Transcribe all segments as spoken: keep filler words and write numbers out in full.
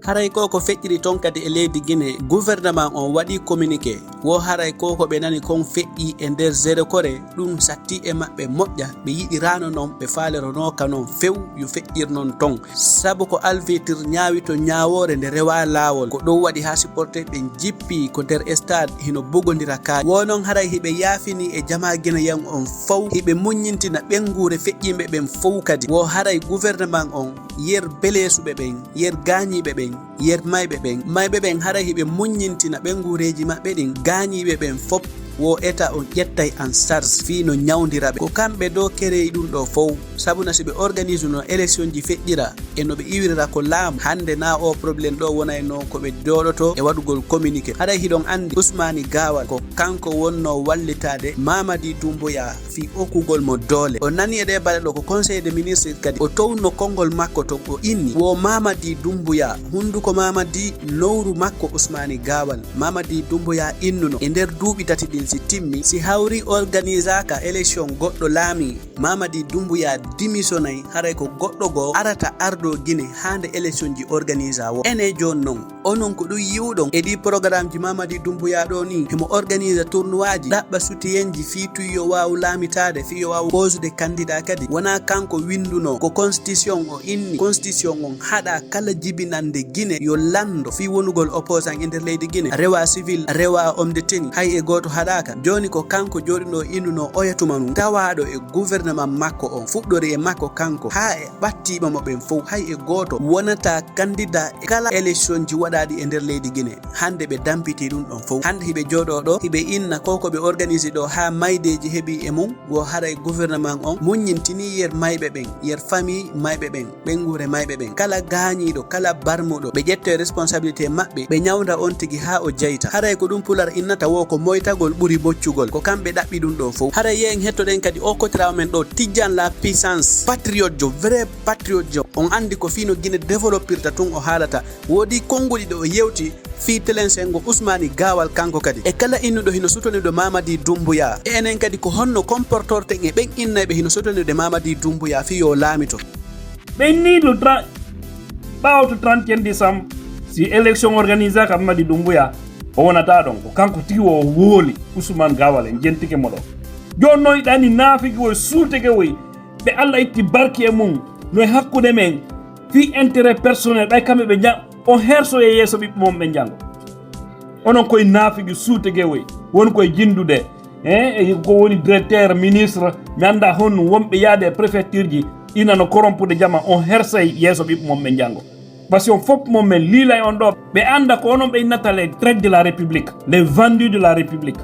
Haray ko ko feƴƴiri toon kadi e leydi Gine, gouvernement on waɗii communiqué. Wo haray ko ko ɓe nani kon feƴƴii e nder Zéro Corée, ɗum sattii e maɓɓe moƴƴa, ɓe yiɗiraano noon, ɓe faaleronooka noon few yo feƴƴir noon toon. Sabu ko arbitre ñaawi to ñaawoore nde rewaa laawol. Ko ɗum waɗi haa supporter ɓen jippii ko nder stade hino bugondira kaaƴe. Wo noon haray hiɓe yaafini e jamaa Gine yan on fow, hiɓe muññintina ɓennguure feƴƴiiɓe ɓen fow kadi. Wo haray gouvernement on yer beleesuɓe ɓen, yer gaañiiɓe ɓen, yer mayɓe ɓen. Mayɓe ɓen haray hiɓe muññintina ɓennguureeji maɓɓe ɗin, gaañiiɓe ɓen fop wo État on ƴettay en charge fii no ñawndira ɓe. Ko kamɓe ɗoo kereyi ɗum ɗoo fow. Sabuna si ɓe organise no élection ji feƴƴira e no ɓe iwirira ko laamu, hannde na o problème ɗoo wonayno ko ɓe jooɗoto e waɗugol communiqué. Haray hiɗon anndi Usmaani Gaawal ko kanko wonno wallitaade Mamadi Doumbouya fii okkugol mo doole. O nani e ɗee balɗe ɗoo ko Conseil des ministres kadi o towno konngol makko ton o inni wo Mamadi Doumbouya, hunnduko Mamadi nowru makko Usmaani Gaawal. Mamadi Doumbouya innuno e nder duuɓi tati ɗin si timmi, si hawri organisaaka élection goɗɗo laami, Mamadi Doumbouya dimisonay, haray ko goɗɗo goo arata ardoo Gine haa nde élection ji organisa wo. Ene jooni non, onon ko ɗum yi'uɗon e ɗii programme ji Mamadi Doumbouya ɗoo nii? Himo organisa tournoi ji, ɗaɓɓa soutien ji fii tun yo waawu laamitaade, fii yo waawu poosude candidat kadi. Wonaa kanko winnduno, ko constitution o inni. Constitution on haɗa kala jibinannde Gine yo lanndo fii wonugol opposant e nder leydi Gine, rewa civil, rewa homme de tenue, hay e gooto haɗaaka. Jooni ko kanko jooɗinoo innuno oya tuma nun, tawaaɗo e gouvernement makko on, fuɗɗori e makko kanko, haa e ɓattiiɓe mo ɓen fow, hay e gooto wonataa candidat e kala élection ji waɗaaɗi e nder leydi Gine. Hannde ɓe dampitii ɗum ɗon fow. Hannde hiɓe jooɗoo ɗoo, hiɓe inna ko ko ɓe organise ɗoo haa maydeeji heɓii e mum, wo haray gouvernement on muññintinii yer mayɓe ɓen, yer famille mayɓe ɓen, ɓennguure mayɓe ɓen. Kala gaañiiɗo, kala barmuɗo, ɓe ƴettoy responsabilité maɓɓe, ɓe ñawnda on tigi haa o jeyta. Haray ko ɗum Pular innata wo ko moytagol ɓuri moccugol. Ko kamɓe ɗaɓɓi ɗum ɗoo fow. Haray yeen hettoɗen kadi o kotirawo men ɗoo, Tijjaan La Puissance, patriote jo, vrai patriote jo. On anndi ko fii no Gine développirta tun o haalata. Woodii konnguɗi ɗo o yewti fii telen senngo Usmaani Gaawal kanko kadi. E kala innuɗo hino soutenir ɗo Mamadi Doumbouya. E enen kadi ko honno comportorten e ɓen innayɓe hino soutenir ɗe Mamadi Doumbouya fii yo laamito? Ɓe innii to tra-, ɓaawo to trente et un décembre, si élection organisaka Mamadi Doumbouya, o wonataa ɗon. Ko kanko tigi o wooli Usmaani Gaawal en jentike mo ɗo. Jooni noon ɗani naafiki woy suuteke woy ɓe Alla itti barki e mum no e hakkunde men fii intérêt personnel ɓay kamɓe ɓe jang-, on hersoye yeeso ɓiɓɓe mon ɓe janngo. Onon koye naafigi suutegewoy, won koye jinndude, eh, e ko woni directeur, ministre, mi annda honno wonɓe yaade e préfecture ji, ina no korompude jama, on hersay yeeso ɓiɓɓe mon ɓe janngo. Parce que on fof mon men liilay on ɗo, ɓe annda ko onon ɓe innata les traîtres de la République, les vendus de la République.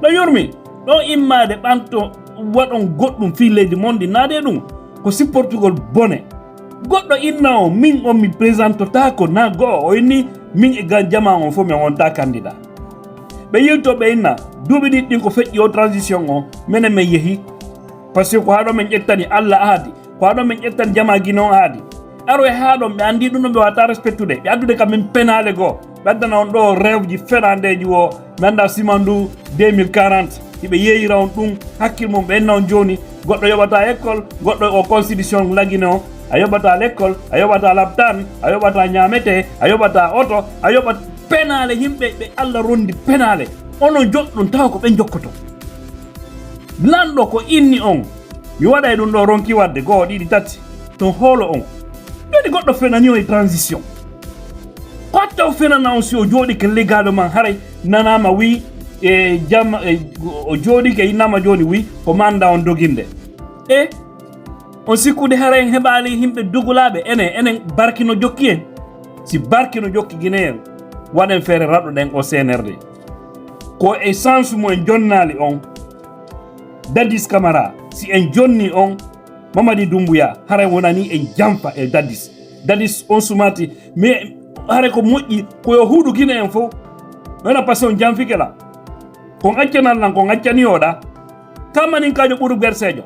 No yurmi, ɗo immaade ɓanto waɗon goɗɗum fii leydi mon ndi, naade ɗum ko sipportugol bone. Goɗɗo inna on, min on mi présentotaako na go'o, o inni min e ga-, jama on fof mi wonta candidat. Ɓe yilto ɓe inna, duuɓi ɗiɗi ɗin ko feƴƴi o transition o, menen men yehi. Parce que ko haa ɗo men ƴettani Alla aadi, ko haa ɗo men ƴettani jama Gine on aadi. Aroy haa ɗon ɓe anndi ɗum ɗo ɓe wata respectude. Ɓe addude kam min penaale goo. Ɓe addana on ɗo rêve ji fenaandeeji wo, mi annda simandu deux mille quarante. Hiɓe yeeyira on ɗum, hakkil mum ɓe enna on jooni. Goɗɗo yoɓata école, goɗɗo o constitution lagine o. A yoɓata l'école, a yoɓata laptan, a yoɓata ñaamete, a yoɓata oto, a yoɓat penaale yimɓe ɓe Alla rondi penaale. Onon joɗɗon tawa ko ɓe jokkoto. Lanɗo ko inni on, mi waɗay ɗum ɗo ronki waɗde go'o, ɗiɗi, tati, ton hoolo on. Jooni goɗɗo fenani on e transition. Ko hatta o fenana on si o jooɗike légalement haray nanaama wi e jam, e o jooɗike innama jooni wi ko manda on doginde. E on sikkude haray en heɓaali yimɓe dugulaaɓe enen, enen barki no jokki en. Si barki no jokki Gine en, waɗen feere raɗɗoɗen o C N R D. Ko e sens mo en jonnaali on, Dadis Camara, si en jonni on, Mamadi Doumbouya, haray wonani en jamfa e Dadis. Dadis on sumati, mais haray ko moƴƴi, ko yo huuɗu Gine en fof. Wona parce que on jamfike la. Kon accanan lan, kon accani oɗa. Kammanin kajo ɓuru bersejo.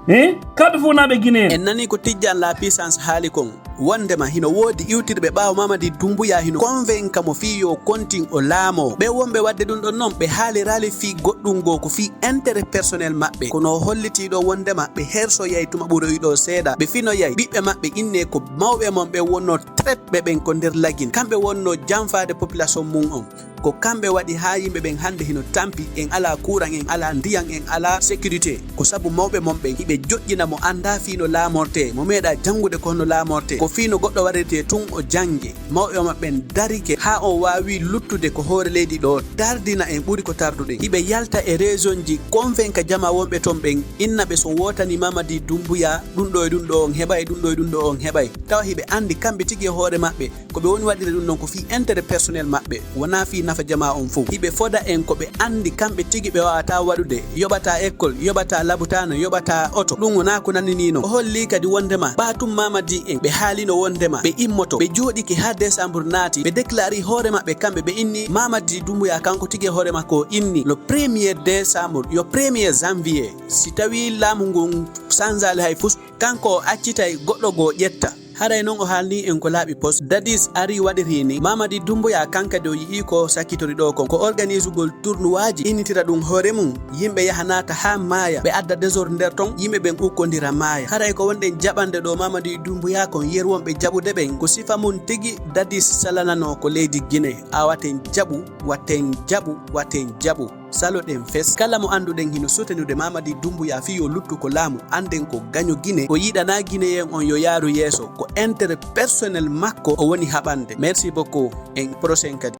Eh? Kamɓe fof naɓe Gine en. En nani ko Tijjaan La Puissance haali kon. Wondema hino woodi iwtirɓe ɓaawo Mamadi Doumbouya hino convainca mo fii yo kontin o laamoo. Ɓe wonɓe waɗde ɗum ɗon non, ɓe haaliraali fii goɗɗum goo, ko fii intérêt personnel maɓɓe. Kono o hollitii ɗoo wondema ɓe hersoyay tuma ɓuroyɗo seeɗa, ɓe finoyay ɓiɓɓe maɓɓe inne ko mawɓe mon ɓe wonnoo traite ɓe ɓen ko nder lagin. Kamɓe wonnoo janfaade population mum on. Ko kamɓe waɗi haa yimɓe ɓen hannde hino tampi, en alaa kuuran, en alaa ndiyan, en alaa sécurité. Ko sabu mawɓe mon ɓen, hiɓe joƴƴina mo anndaa fii no laamortee, mo meeɗaa janngude ko honno laamortee, ko fii no goɗɗo waɗirtee tun o jannge. Mawɓe maɓɓe ɓen darike haa on waawi luttude ko hoore leydi ɗoo, tardina en ɓuri ko tarduɗen. Hiɓe yalta e région ji, convainca jamaa wonɓe ton ɓen, inna ɓe so wootanii Mamadi Doumbouya, ɗum ɗoo e ɗum ɗoo on heɓay, ɗum ɗoo e ɗum ɗoo on heɓay. Tawa hiɓe anndi kamɓe tigi e hoore maɓɓe, ko ɓe woni waɗirde ɗum ɗon ko fii intérêt personnel maɓɓe, wonaa fii nafa jamaa on fow. Hiɓe foda en ko ɓe anndi kamɓe tigi ɓe waawataa waɗude, yoɓataa école, yoɓataa labutaana, yoɓataa oto. Ɗum wonaa ko nanninii non. O holli kadi wondema ɓaatum Mamadi en ɓe haalino wondema ɓe immoto. Ɓe jooɗike haa décembre naati, ɓe déclari hoore maɓɓe kamɓe ɓe inni Mamadi Doumbouya kanko tigi e hoore makko o inni le premier décembre, yo premier janvier. Si tawii laamu ngun sanzaali hay fus, kanko o accitay goɗɗo goo ƴetta. Haray non o haalni en ko laaɓi pos. Dadis ari waɗiri ni. Mamadi Doumbouya kan kadi o yi'i ko sakkitori ɗoo kon. Ko organisugol tournoiaji, innitira ɗum hoore mum. Yimɓe yaha naata haa maaya. Ɓe adda désordre nder ton, yimɓe ɓen ukkondira maaya. Haray ko wonɗen jaɓande ɗoo Mamadi Doumbouya kon, yer wonɓe jaɓude ɓen. Ko sifa mum tigi Dadis salananoo ko leydi Guinée. A waten jaɓu, waten jaɓu, waten jaɓu. Saloɗen fes. Kala mo annduɗen hino soutenude Mamadi Doumbouya fii yo luttu ko laamu, annden ko gaño Guinée. O yiɗanaa Guinéen on yo yaaru yeeso. Ko intérêt personnel makko o woni haɓande. Merci beaucoup. En prochain kadi.